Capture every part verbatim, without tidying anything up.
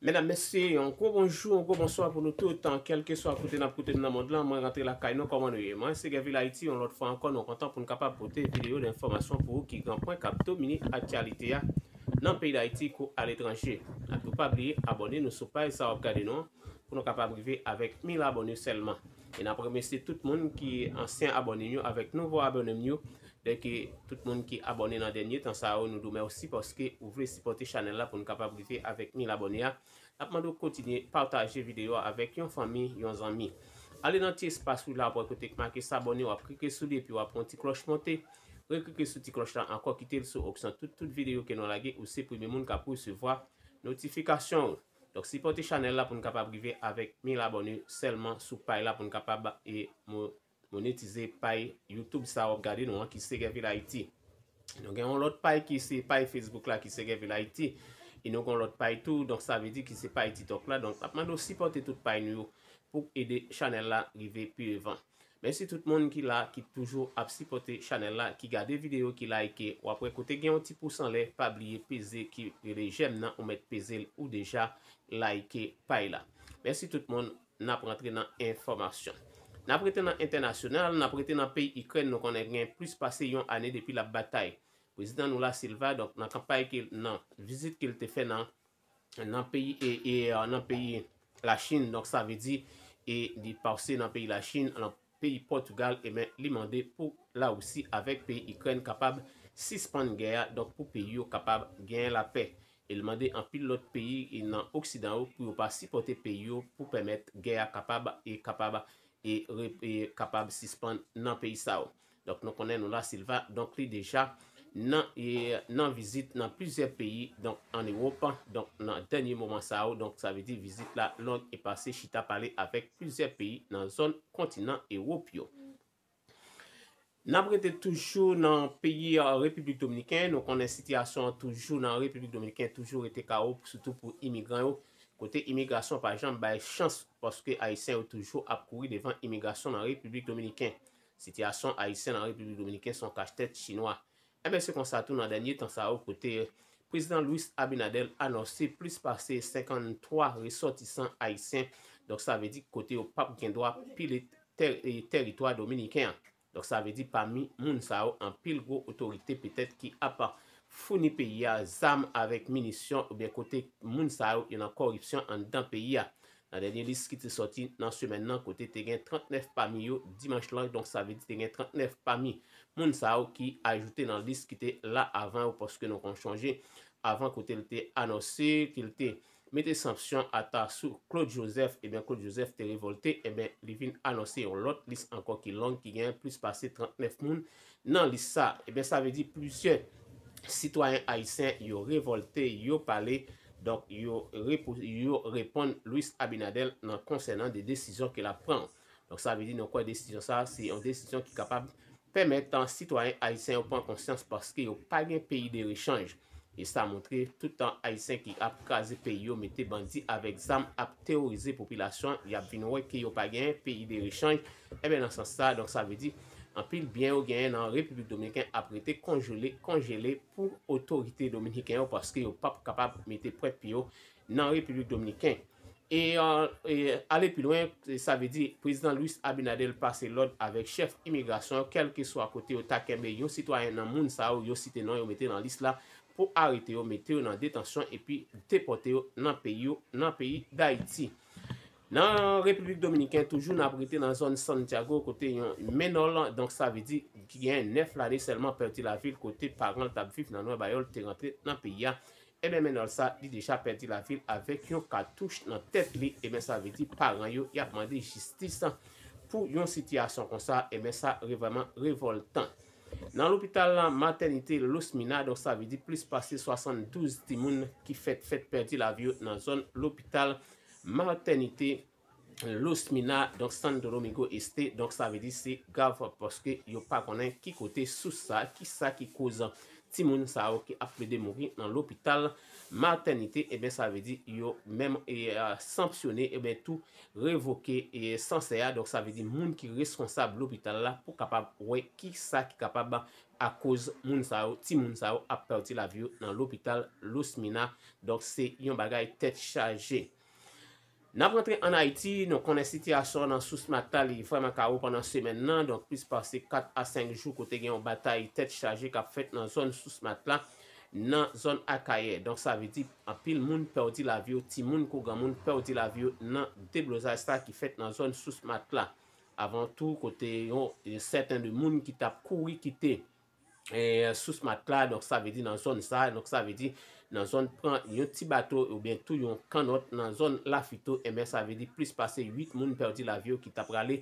Medam, mesye, yon gwo bonjou, yon gwo bonswa pou nou tout, kèlkeswa kote n ap koute m nan mond lan. Mwen rantre lakay nou, kòman nou ye? Mwen se Gèvil Ayiti, yon lòt fwa ankò, nou kontan pou n kapab pote videyo de enfòmasyon pou ou ki gran pwen k ap domine aktyalite a nan peyi Dayiti kou aletranje. Epi pa bliye abòne nou sou paj sa w ap gade nou an, pou nou kapab rive avèk mil abòne sèlman. E n ap remèsye tout moun ki ansyen abòne m yo avèk nouvo abòne m yo. Donk, tout moun ki abòne nan dènye tan sa yo, nou di w mèsi paske ou vle sipòte chanèl la pou n kapab rive avèk mil abòne a. N ap mande w kontinye pataje videyo a avèk yon fanmi, yon zanmi. Ale nan ti espas ou la, w ap wè kote k make s'abonner, w ap klike sou li epi w ap wè yon ti klòch monte. Reklike sou ti klòch la ankò, kite l sou opsyon tout, tout videyo ke nou lage, ou se premye moun k ap resevwa notifikasyon yo. Donk, sipòte chanèl la pou n kapab rive avèk mil abòne sèlman sou paj la pou n kapab e mo- monetize paj YouTube sa w ap gade nou an ki se Gèvil Ayiti. Nou gen yon lòt paj ki se paj Facebook la ki se Gèvil Ayiti. E nou gen yon lòt paj tou, donk sa vle di ki se paj TikTok la. Donk, n ap mande w sipòte tout paj nou yo pou ede chanèl la rive pi devan. Mèsi tout moun ki la, ki toujou ap sipòte chanèl la, ki gade videyo, ki like. W ap wè kote gen yon ti pous anlè, pa bliye peze ki rele jèm nan, ou mèt peze l, ou deja like paj la. Mèsi tout moun, n ap rantre nan enfòmasyon. N ap rete nan entènasyonal, n ap rete nan peyi Ikrèn, nou konnen gen plis pase yon ane depi l ap batay. Prezidan Lula Silva, donk, nan kanpay ke, nan vizit ke l te fè nan, nan peyi, e, e, nan peyi Lachin, donk, sa vle di, e, li pase nan peyi Lachin, nan peyi Pòtigal, ebyen, li mande pou Larisi avèk peyi Ikrèn kapab sispann gè a, donk, pou peyi yo kapab genyen lapè. E l mande anpil lòt peyi e nan Oksidan yo pou yo pa sipòte peyi yo pou pèmèt gè a kapab e kapab e, re- e kapab sispann nan peyi sa yo. Donk, nou konnen Lula Silva, donk, li deja nan, e, nan vizit nan plizyè peyi, donk, an Ewòp, donk, nan dènye moman sa yo, donk, sa vle di vizit la long e pase chita pale avèk plizyè peyi nan zòn kontinan Ewòp yo. N ap rete toujou nan peyi, a, Repiblik Dominikèn. Nou konnen sitiyasyon an toujou nan Repiblik Dominikèn toujou rete kawo, sitou pou imigran yo. Kote imigrasyon pa janm bay chans, paske Ayisyen yo toujou ap kouri devan imigrasyon nan Repiblik Dominikèn. Sitiyasyon Ayisyen nan Repiblik Dominikèn se yon kachtèt chinwa. Ebyen, se konsa tou nan dènye tan sa yo, kote Prezidan Luis Abinader anonse plis pase senkanntwa resòtisan ayisyen. Donk, sa vle di kote yo p ap gen dwa pile tè- e, tèritwa dominiken an. Donk, sa vle di pami moun sa yo, anpil gwo otorite petèt ki ap founi peyi a zam avèk minisyon, oubyen kote moun sa yo, yo nan koripsyon anndan peyi a. Nan dènye lis ki te sòti nan semèn nan, kote te gen trannèf pami yo dimanch lan, donk, sa vle di te gen trannèf pami moun sa yo ki ajoute nan lis ki te la avan yo, paske nou konn chonje, avan, kote l te anonse ke l te mete sanksyon ata sou Claude Joseph, ebyen, Claude Joseph te revòlte, ebyen, li vin anonse yon lòt lis ankò ki long, ki gen plis pase trannèf moun nan lis sa. Ebyen, sa vle di plizyè sitwayen ayisyen yo revòlte, yo pale, donk, yo, repo- yo reponn Luis Abinader nan konsènan de desizyon ke l ap pran. Donk, sa vle di, nou kwè desizyon sa, se yon desizyon ki kapab pèmèt, a, sitwayen ayisyen yo pran konsyans, paske yo pa gen peyi de rechanj. E sa montre tout tan ayisyen ki ap kraze peyi yo, mete bandi avèk zam, ap teworize popilasyon, y ap vin wè ke yo pa gen peyi de rechanj. Ebyen, nan sans sa, donk, sa vle di, anpil byen yo genyen nan Repiblik Dominikèn ap rete konjele, konjele pou otorite dominiken yo, paske yo p ap kapab mete pwent pye yo nan Repiblik Dominikèn. E, e, ale pi lwen, sa vle di, Prezidan Luis Abinader pase lòd avèk chèf imigrasyon, kèlkeswa kote yo ta kenbe yon sitwayen nan moun sa yo, yo site non yo, mete nan lis la, pou arete yo, mete yo nan detansyon epi depòte yo nan peyi yo, nan peyi Dayiti. Nan Repiblik Dominikèn, toujou n ap rete nan zòn Santiago, kote yon menòl, donk, sa vle di, ki gen nèf lane sèlman, pèdi lavi l, kote paran l t ap viv nan Nwèbayòl, te rantre nan peyi a. Ebyen, menòl sa, li deja pèdi lavi l avèk yon katouch nan tèt li. Ebyen, sa vle di paran yo, y ap mande jistis pou yon sitiyasyon konsa. Ebyen, sa re- vrèman revòltan. Nan lopital la, matènite Losmina, donk, sa vle di plis pase swasanndouz timoun ki fèt, fèt pèdi lavi yo nan zòn lopital matènite Losmina, donk, Santo Domingo Este, donk, sa vle di se grav, paske yo pa konnen ki kote sous sa, ki sa ki koz timoun sa yo ki ap plede mouri nan lopital matènite, ebyen, sa vle di yo menm e, a, sanksyone, ebyen, tou revoke e, sansè a. Donk, sa vle di moun ki reskonsab lopital la pou kapab wè ki sa ki kapab akoz moun sa yo, timoun sa yo ap pèdi lavi yo nan lopital Losmina. Donk, se yon bagay tèt chaje. N ap rantre ann Ayiti, nou konnen sitiyasyon nan Sousmat la, li vrèman kawo pandan semèn nan. Donk, plis pase kat a senk jou kote gen yon batay tèt chaje k ap fèt nan zòn Sousmat la, nan zòn Akayè. Donk, sa vle di anpil moun pèdi lavi yo, timoun kou granmoun pèdi lavi yo nan deblozay sa ki fèt nan zòn Sousmat la. Avan tou, kote yon, yon sèten de moun ki t ap kouri kite e, Sousmat la, donk sa vle di nan zòn sa, donk sa vle di nan zòn pran yon ti bato oubyen tou yon kannòt nan zòn Lafito, ebyen sa vle di plis pase uit moun pèdi lavi yo ki t ap prale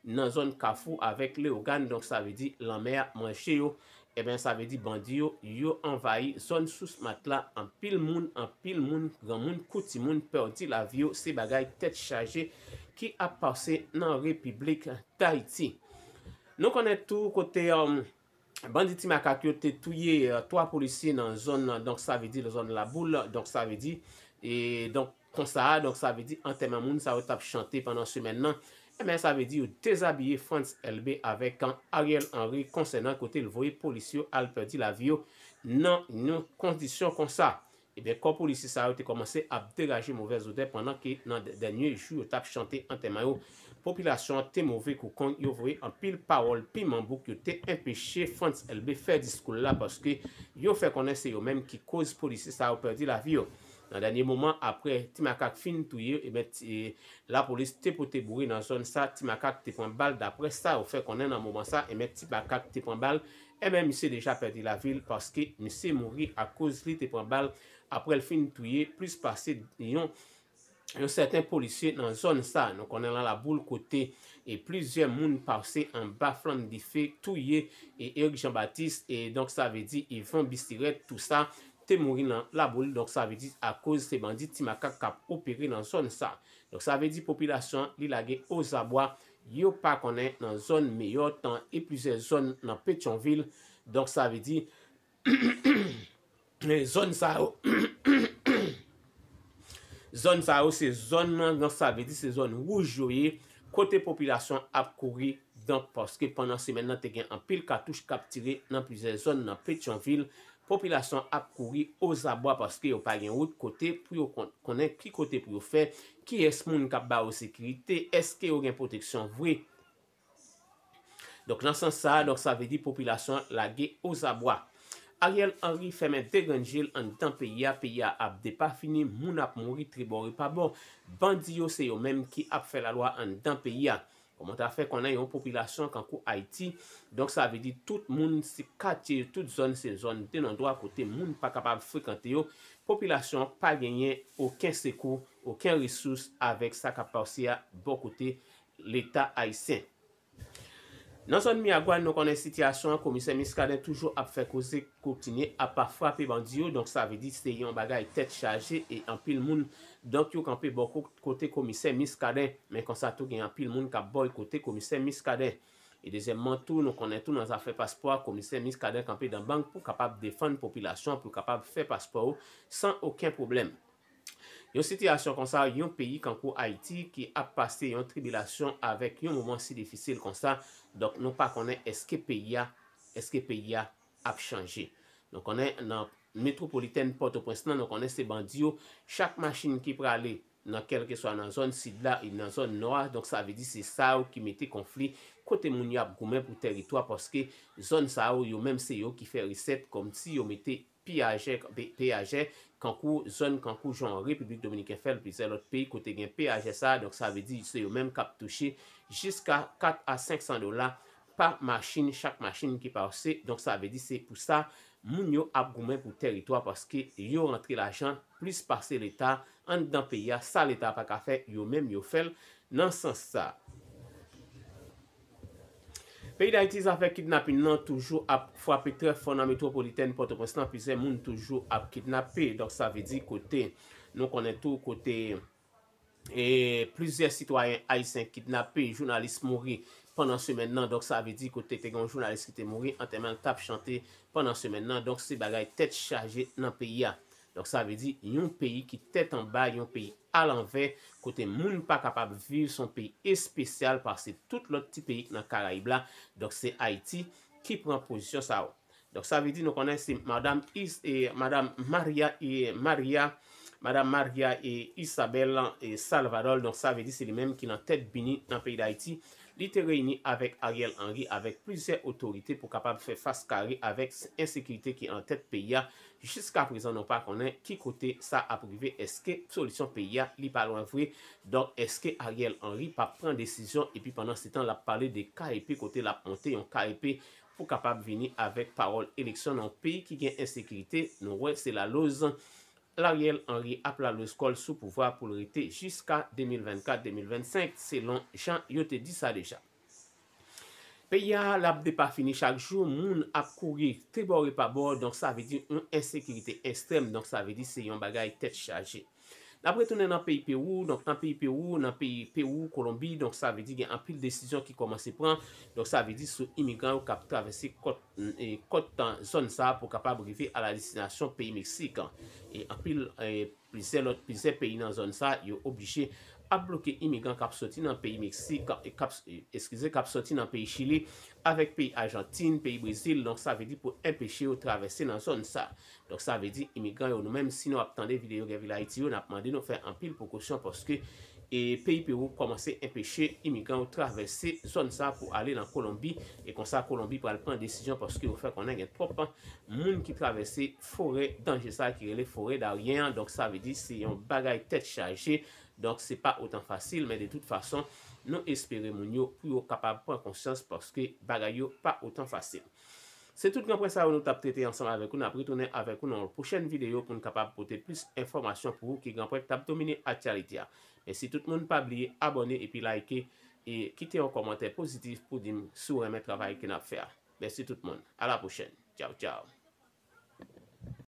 nan zòn Kafou avèk Leyogàn, donk sa vle di lanmè a manje yo, ebyen sa vle di bandi yo, yo anvayi zòn Sousmat la, anpil moun, anpil moun, granmoun kou timoun pèdi lavi yo, se bagay tèt chaje ki ap pase nan Repiblik Dayiti. Nou konnen tou kote, um, bandi Ti Makak yo te touye, eh, twa polisye nan zòn nan, donk sa vle di zòn Laboul, donk sa vle di, e donk konsa, donk sa vle di antèman moun sa yo t ap chante pandan semèn nan. Ebyen, sa vle di yo dezabiye Frantz Elbé avèk, an, Ariel Henry konsènan kote l voye polis yo al pèdi lavi yo nan yon kondisyon konsa. Ebyen, kò polisye sa yo te kòmanse ap degaje movèz odè pandan ke nan dè-, dènye jou yo t ap chante antèman yo. Popilasyon an te move kou kong, yo voye anpil pawòl piman bouk, yo te enpeche Frantz Elbé fè diskou l la paske yo fè konnen se yo menm ki koz polisye sa yo pèdi lavi yo. Nan dènye moman, apre Ti Makak fin touye, ebyen, ti, lapolis te pote boure nan zòn sa, Ti Makak te pran bal, daprè sa yo fè konnen nan moman sa, ebyen, Ti Makak te pran bal, ebyen, misye deja pèdi lavi l paske misye mouri akoz li te pran bal apre l fin touye plis pase yon, yon sèten polisye nan zòn sa. Nou konnen nan Laboul kote e plizyè moun pase anba flanm dife, touye e Eric Jean Baptiste, e donk sa vle di Yvon Bistirèt, tou sa te mouri nan Laboul, donk sa vle di akoz se bandi Ti Makak k ap opere nan zòn sa. Donk sa vle di popilasyon an, li lage ozabwa, yo pa konnen nan zòn Meyòt e plizyè zòn nan Petyonvil. Donk sa vle di zòn sa yo, zòn sa yo se zòn nan, donk sa vle di se zòn wouj yo ye, kote popilasyon ap kouri. Donk, paske pandan semèn nan te gen anpil katouch k ap tire nan plizyè zòn nan Petyonvil, popilasyon ap kouri ozabwa paske yo pa gen wout kote pou yo kon-, konnen ki kote pou yo fè, kiyès moun k ap ba yo sekirite, èske yo gen pwoteksyon vre. Donk, nan sans sa a, donk, sa vle di popilasyon an lage ozabwa. Ariel Henry fèmen de grenn je l anndan peyi a, peyi a ap depafini, moun ap mouri tribò e pabò. Bandi yo se yo menm ki ap fè lalwa anndan peyi a. Kòman ta fè konnen yon popilasyon kankou Ayiti, donk sa vle di tout moun, se katye yo, tout zòn se zòn de nondwa kote moun pa kapab frekante yo, popilasyon an pa genyen okenn sekou, okenn resous avèk sa k ap pase a bò kote Leta ayisyen. Nan zòn Miragwàn, nou konnen sitiyasyon an, komisè Muscadin toujou ap fè koze, kontinye ap frape bandi yo, donk sa vle di se yon bagay tèt chaje e anpil moun, donk yo kanpe bò ko-, kote komisè Muscadin, men konsa tou gen anpil moun k ap bòykote komisè Muscadin. E dezyèmman tou, nou konnen tou nan zafè paspò a, komisè Muscadin kanpe dan bang pou kapab defann popilasyon, pou kapab fè paspò yo san okenn pwoblèm. Yon sitiyasyon konsa, yon peyi kankou Ayiti ki ap pase yon tribilasyon avèk yon moman si difisil konsa, donk nou pa konnen èske peyi a, èske peyi a ap chanje. Nou konnen nan metwopolitèn Pòtoprens lan, nou konnen se bandi yo, chak machin ki prale nan kèlkeswa nan zòn sid la e nan zòn nò a, donk sa vle di se sa yo ki mete konfli kote moun yo ap goumen pou tèritwa, paske zòn sa yo, yo menm se yo ki fè resèt, kòmsi yo mete piyajè, pe-, peyajè, kankou zòn, kankou jan Repiblik Dominikèn fè l, plizyè lòt peyi kote gen peyajè sa a, donk sa vle di se yo menm k ap touche jiska kat a senk san dola pa machin, chak machin ki pase, donk sa vle di se pou sa moun yo ap goumen pou tèritwa, paske yo rantre lajan plis pase Leta anndan peyi a, sa Leta pa ka fè, yo menm yo fè l nan sans sa. Peyi Dayiti, zafè kidnapin nan toujou ap frape trè fò nan metwopolitèn Pòtoprens lan. Plizyè moun toujou ap kidnape. Donk, sa vle di kote, nou konnen tou kote, e, plizyè sitwayen ayisyen kidnape, jounalis mouri pandan semèn nan. Donk, sa vle di kote te gen yon jounalis ki te mouri, antèman l t ap chante pandan semèn nan. Donk, se bagay tèt chaje nan peyi a. Donk, sa vle di yon peyi ki tèt anba, yon peyi alanvè, kote moun pa kapab viv, se yon peyi espesyal pase tout lòt ti peyi k nan Karayib la. Donk, se Ayiti ki pran pozisyon sa yo. Donk, sa vle di nou konnen se Madam Is, e, Madam Maria, e, Maria, Madam Maria, e, Isabel, e, Salvador. Donk, sa vle di se li menm ki nan tèt bini nan peyi Dayiti. Li te reyini avèk Ariel Henry, avèk plizyè otorite pou kapab fè fas kare avèk ensekirite ki an tèt peyi a. Jiska prezan, nou pa konnen ki kote sa ap rive. Èske solisyon peyi a, li pa lwen vre? Donk, èske Ariel Henry p ap pran desizyon epi pandan se tan l ap pale de K E P, kote l ap monte yon K E P pou kapab vini avèk pawòl eleksyon nan yon peyi ki gen ensekirite? Nou wè se laloz Ariel Henry ap laloz kò l sou pouvwa pou l rete jiska de mil vennkat, de mil vennsenk, selon jan yo te di sa deja. Peyi a, l ap depafini chak jou, moun ap kouri tribò repabò, donk sa vle di yon ensekirite ekstrèm, donk sa vle di se yon bagay tèt chaje. N ap retounen nan peyi Pewou, donk nan peyi Pewou, nan peyi Pewou, Kolonbi, donk sa vle di gen anpil desizyon ki kòmanse pran, donk sa vle di sou imigran yo k ap travèse kòt, e, kòt zòn sa a pou kapab rive a la destinasyon peyi Meksik. E anpil, e, plizyè lòt, plizyè peyi nan zòn sa, yo oblije ap bloke imigran k ap soti nan peyi Meksik, e k ap, e, eskize, k ap soti nan peyi Chili, avèk peyi Ajantin, peyi Brezil, donk sa vle di pou enpeche yo travèse nan zòn sa. Donk sa vle di imigran yo, nou menm si nou ap tande videyo Gen Vil Ayiti yo, n ap mande nou fè anpil prekosyon paske e peyi Pewou kòmanse enpeche imigran yo travèse zòn sa pou ale nan Kolonbi, e konsa Kolonbi pral pran desizyon paske yo fè konnen gen twòp moun ki travèse forè danje sa ki rele forè Darien an. Donk sa vle di se yon bagay tèt chaje. Donk se pa otan fasil, men de tout fason, nou espere moun yo pou yo kapab pran konsyans paske bagay yo pa otan fasil. Se tout gran pwen sa yo nou t ap trete ansanm avèk ou. N ap retounen avèk ou nan yon pwochèn videyo pou n kapab pote plis enfòmasyon pou ou ki gran pwen k t ap domine aktyalite a. Mèsi tout moun, pa bliye abòne epi like e kite yon kòmantè pozitif pou di m si w renmen travay ke n ap fè a. Mèsi tout moun. A la pwochèn. Tchaw, tchaw.